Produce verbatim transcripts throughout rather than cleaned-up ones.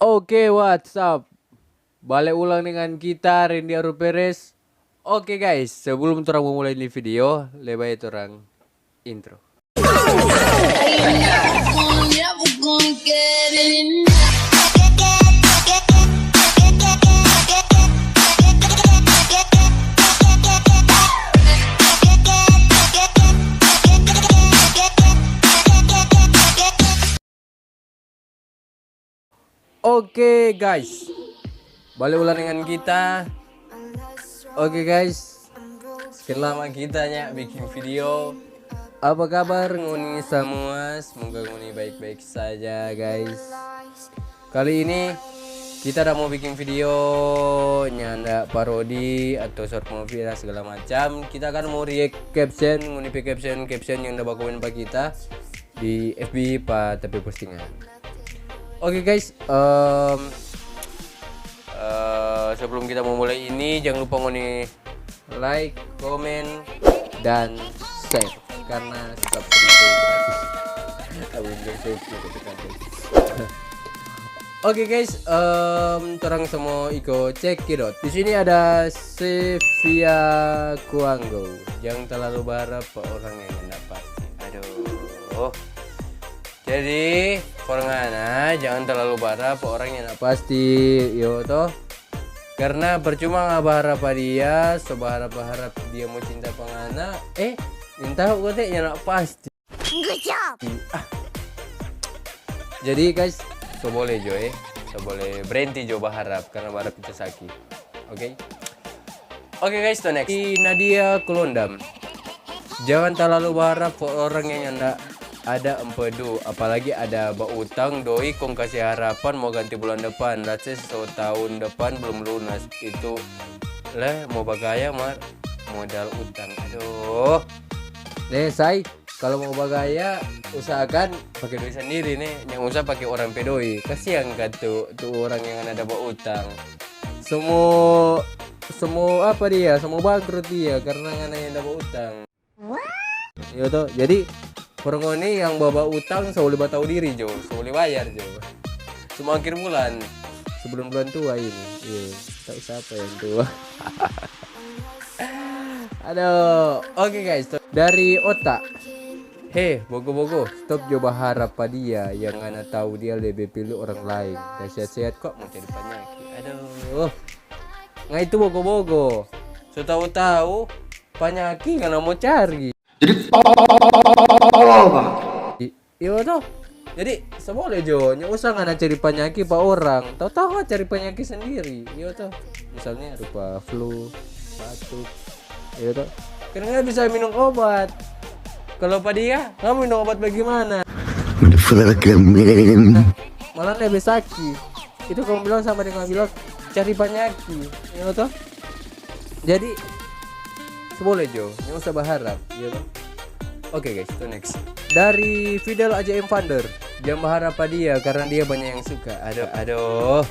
Oke, what's up? Bale ulang dengan kita, Randy Aru Perez. Oke guys, sebelum torang mo mulai ni video, lebe bae torang intro. Oke guys, bale ulang dengan kita. Oke guys, sekian lama kita nya bikin video. Apa kabar ngoni samua? Semoga ngoni baik-baik saja guys. Kali ini kita ada mo bikin video nyanda parodi atau short movie dan segala macam. Kita akan mo react caption, ngoni pe caption, caption yang da bakomen pa kita di F B pa ta pe postingan. Oke guys, em, eh, sebelum kita mo mulai ini, jangan lupa ngoni like, komen, dan share. Karena subscribe itu gratis. Aku bilang subscribe itu gratis. Oke guys, em, torang samua iko cekidot. Di sini ada Sevia Kuanggo. Jangan terlalu berharap pa orang yang nggak pasti. Aduh. Jadi, for ngana, jangan terlalu berharap pa orang yang nggak pasti, yo toh. Karena percuma ngana berharap pa dia, so berharap-berharap dia mo cinta pa ngana, eh, entah kote nyanda pasti. Good job. Ah. Jadi guys, so boleh jo eh, so boleh berhenti jo berharap karena berharap itu sakit. Oke? Oke guys, to next. Di Nadia Kulondam. Jangan terlalu berharap for orang yang nyanda ada empedu, apalagi ada bautang doi kong kasih harapan mau ganti bulan depan, let's say so tahun depan belum lunas, itu leh mau bagaya mar modal utang. Aduh. Nih, say, kalau mau bagaya, usahakan pakai doi sendiri nih, yang usah pakai orang pe doi. Kasihan kan tu, tu orang yang ada bautang. Semua, semua apa dia, semua bangkrut dia karena ngana yang ada bautang. Iya toh, jadi for ngoni yang bawa utang, so boleh batau diri jo, so boleh bayar jo. Cuma akhir bulan, sebelum bulan tua ini. Iya, tak usah apa yang tua. Aduh, oke guys, to-, dari Otak. He, bogo-bogo, stop jo baharap pa dia yang ngana tau dia lebe pilih orang lain. Dah sehat-sehat kok mau cari panyaki. Aduh. Ngai itu bogo-bogo. So tau-tau panyaki ngana mo cari. Jadi tolol, Pak. I-, iyo toh. Jadi, so boleh jo, nya usah ngana cari panyaki pa orang. Tau-tau ngana cari panyaki sendiri. Iyo toh. Misalnya rupa flu, batuk. Iyo toh. Karena ngana bisa minum obat. Kalau pa dia, ngana minum obat bagaimana? Malah lebe saki. Itu kamu bilang sama dengan bilang cari panyaki, ya toh? Jadi, so boleh jo, yang usah baharap, ya toh? Oke guys, to next. Dari Fidel Aja M Vander, jangan baharap pa dia karena dia banyak yang suka. Aduh, aduh.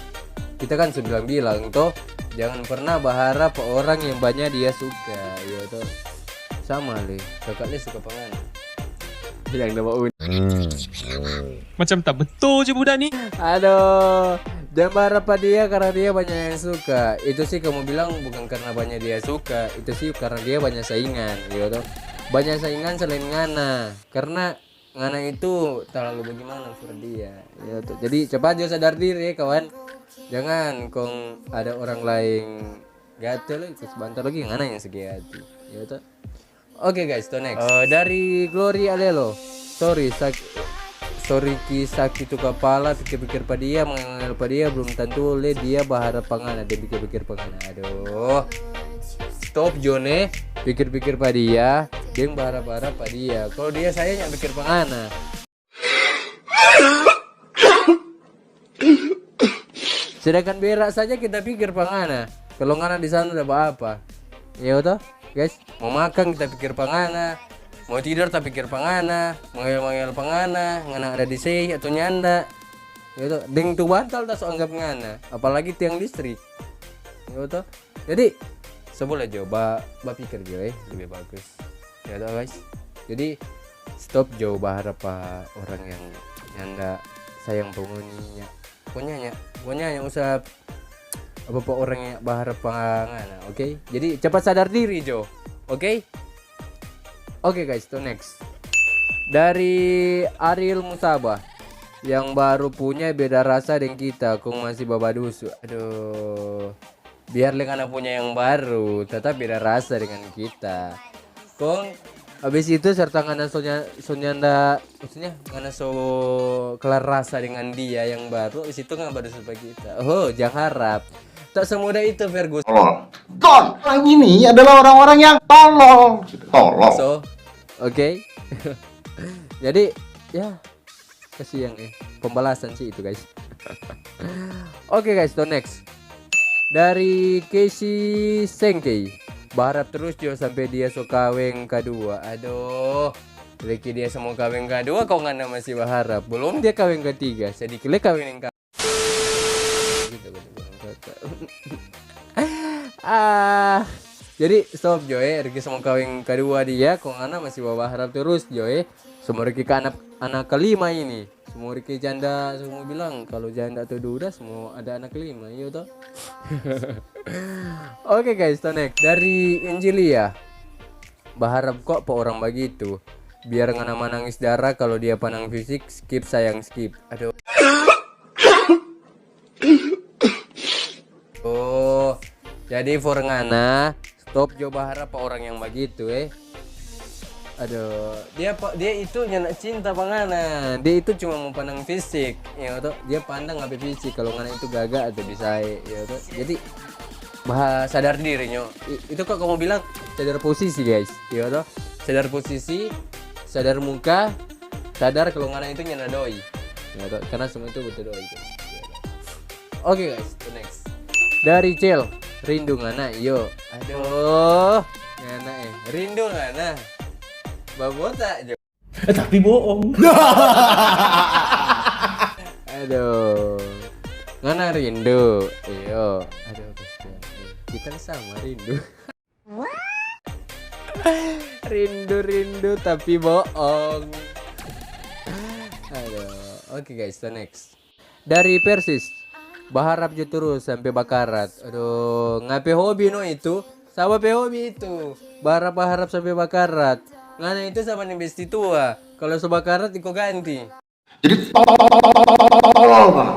Kita kan so bilang-bilang toh, jangan pernah baharap pa orang yang banyak dia suka, ya toh? Sama le, kakak le suka pa ngana. Bilang nama un. Macam tak betul je budak ni. Aduh, jangan marah pa dia karena dia banyak yang suka. Itu sih kamu bilang bukan karena banyak dia suka, itu sih karena dia banyak saingan, gitu. Banyak saingan selain ngana, karena ngana itu terlalu bagaimana for dia, gitu. Jadi cepat jo sadar diri ya kawan. Jangan kong ada orang lain gatel, terus bantar lagi ngana yang sakit hati, gitu. Oke guys, to next. Eh, dari Glory Alelo. Sorry, sak-, sorry ki saki tu kapala, pikir-pikir pa dia, mangel-mangel pa dia, belum tentu le dia baharap pa ngana, dia pikir-pikir pa ngana. Aduh. Stop jo ne, pikir-pikir pa dia, deng baharap-harap pa dia. Kalau dia sayang, yang pikir pa ngana. Sedangkan berak saja kita pikir pa ngana. Kalau ngana di sana ada apa? Iyo toh, guys? Mau makan kita pikir pa ngana, mau tidur ta pikir pa ngana, mangel-mangel pa ngana, ngana ada di sei atau nyanda. Iyo toh, deng tu bantal ta so anggap ngana, apalagi tiang listrik. Iyo toh? Jadi, so boleh jo ba-, bapikir jo, eh, lebih bagus. Ya toh, guys? Jadi, stop jo baharap pa orang yang nyanda sayang pa ngoni nya. Pokoknya nya, pokoknya nya usah apa-apa orang yang baharap pa ngana, oke? Jadi cepat sadar diri jo, oke? Oke guys, to next. Dari Ariel Musabah, yang baru punya beda rasa deng kita, kong masih babadusu. Aduh. Biar lei ngana punya yang baru, tetap beda rasa dengan kita. Kong abis itu serta ngana so nya-, so nyanda, maksudnya ngana so kelar rasa dengan dia yang baru, abis itu ngana badusu pa kita. Oh, jang harap. Tak semudah itu, Fergus. Tolol. Don, orang ini adalah orang-orang yang tolol. Tolol. So, oke. Jadi, ya, kasiang, eh. Pembalasan sih itu, guys. Oke, guys, to next. Dari Casey Sengkei. Baharap terus jo sampe dia so kaweng kadua. Aduh. Leki dia so mo kaweng kadua, kong ngana masih baharap. Belum dia kaweng katiga, sadiki lei kaweng yang ka-, ah, jadi stop jo, eh. Ricky so mo kaweng kadua dia, kong ngana masih baharap terus jo, eh. So mo Ricky ka anak, anak kelima ini. So mo Ricky janda, so mo bilang, kalau janda atau duda, so mo ada anak kelima, iyo to? Oke guys, to next. Dari Injilia. Baharap kok pa orang bagitu. Biar ngana manangis darah, kalau dia pandang fisik, skip sayang, skip. Aduh. Oh, jadi for ngana, stop jo baharap pa orang yang bagitu, eh. Aduh, dia pa-, dia itu nyanda cinta pa ngana. Dia itu cuma mo pandang fisik, iyo to. Dia pandang apa fisik, kalau ngana itu gaga atau bisae, iyo to. Jadi, bah-, sadar diri, nyo. I-, itu kok kamu bilang sadar posisi, guys, iyo to. Sadar posisi, sadar muka, sadar kalau ngana itu nyanda doi, iyo to. Karena semua itu butuh doi, guys. Iyo to. Oke, guys, to next. Dari Cel, rindu ngana, iyo. Aduh, ngana, eh, rindu ngana. Babota jo. Eh, tapi bohong. Aduh. Ngana rindu. Iyo. Aduh, kasihan. Kita sama rindu. Rindu-rindu tapi bohong. Aduh. Oke, guys, to next. Dari Persis, baharap jo terus sampe bakarat. Aduh, ngape hobi no itu? Sapa pe hobi itu? Baharap-baharap sampe bakarat. Ngana itu sama deng besti tua. Kalau so bakarat, iko ganti. Jadi tolol banget.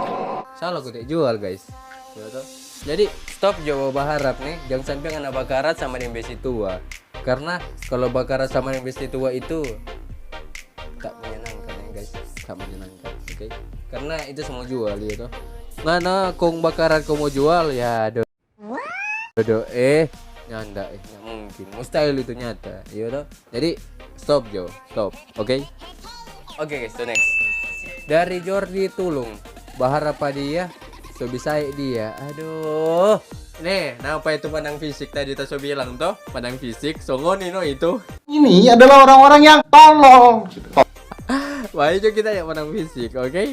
Salah kote jual, guys. Iyo to? Jadi stop jo baharap nih, jang sampe ngana bakarat sama deng besti tua. Karena kalau bakarat sama deng besti tua itu tak menyenangkan ya, guys, tak menyenangkan, oke? Karena itu semua jual, iyo to. Ngana kong bakarat kong mo jual, ya do-, do-, eh, nyanda, eh, nggak mungkin, mustahil itu nyata, iyo to. Jadi stop jo, stop, oke? Oke guys, to next. Dari Jordi Tulung, baharap pa dia, so bisae dia. Aduh. Nih, napa itu pandang fisik tadi ta so bilang to? Pandang fisik, so ngoni no itu. Ini adalah orang-orang yang tolol. Bae jo kita yang pandang fisik, oke?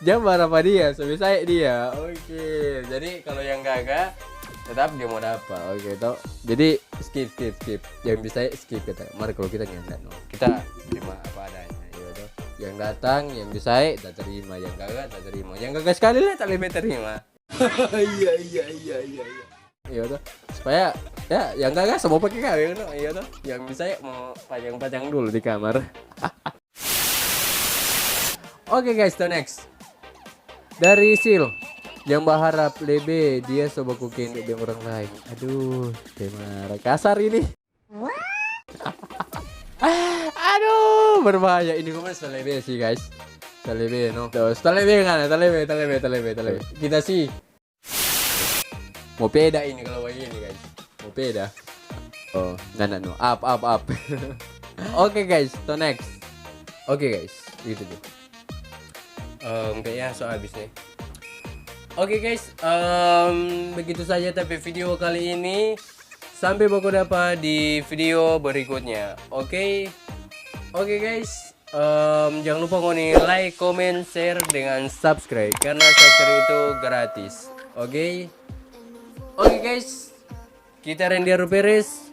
Jang baharap pa dia, so bisae dia. Oke, jadi kalau yang gaga, tetap dia mo dapa, oke to? Jadi skip, skip, skip. Yang bisae skip kita. Mar kalau kita nyanda no. Kita terima apa adanya, iyo to. Yang datang, yang bisae, ta terima. Yang gaga, ta terima. Yang gaga sekali lah, ta lebe terima. Iya, iya, iya, iya, iya. Iyo to. Supaya, ya, yang gaga semua pakai kawin no, iyo to. Yang bisae mo pajang-pajang dulu di kamar. Oke guys, to next. Dari Sil, yang baharap lebe dia so baku kendek deng orang lain. Aduh, tema kasar ini. Aduh, berbahaya ini. Kemarin so lebe sih, guys. So lebe, no. Tuh, so lebe kan? So lebe, so lebe, so lebe, so lebe. Kita sih mo peda ini kalau begini, guys. Mo peda. Oh, nana no. Up, up, up. Oke, guys, to next. Oke, guys, gitu deh. Em, kayaknya so habis nih. Oke, guys, em, begitu saja tapi video kali ini. Sampai baku dapa di video berikutnya. Oke? Oke, guys. Em, jangan lupa ngoni like, comment, share, dengan subscribe. Karena subscribe itu gratis. Oke? Oke, guys. Kita Randy Aru Perez.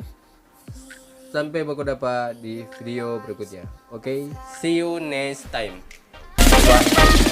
Sampai baku dapa di video berikutnya. Oke? See you next time. Bye.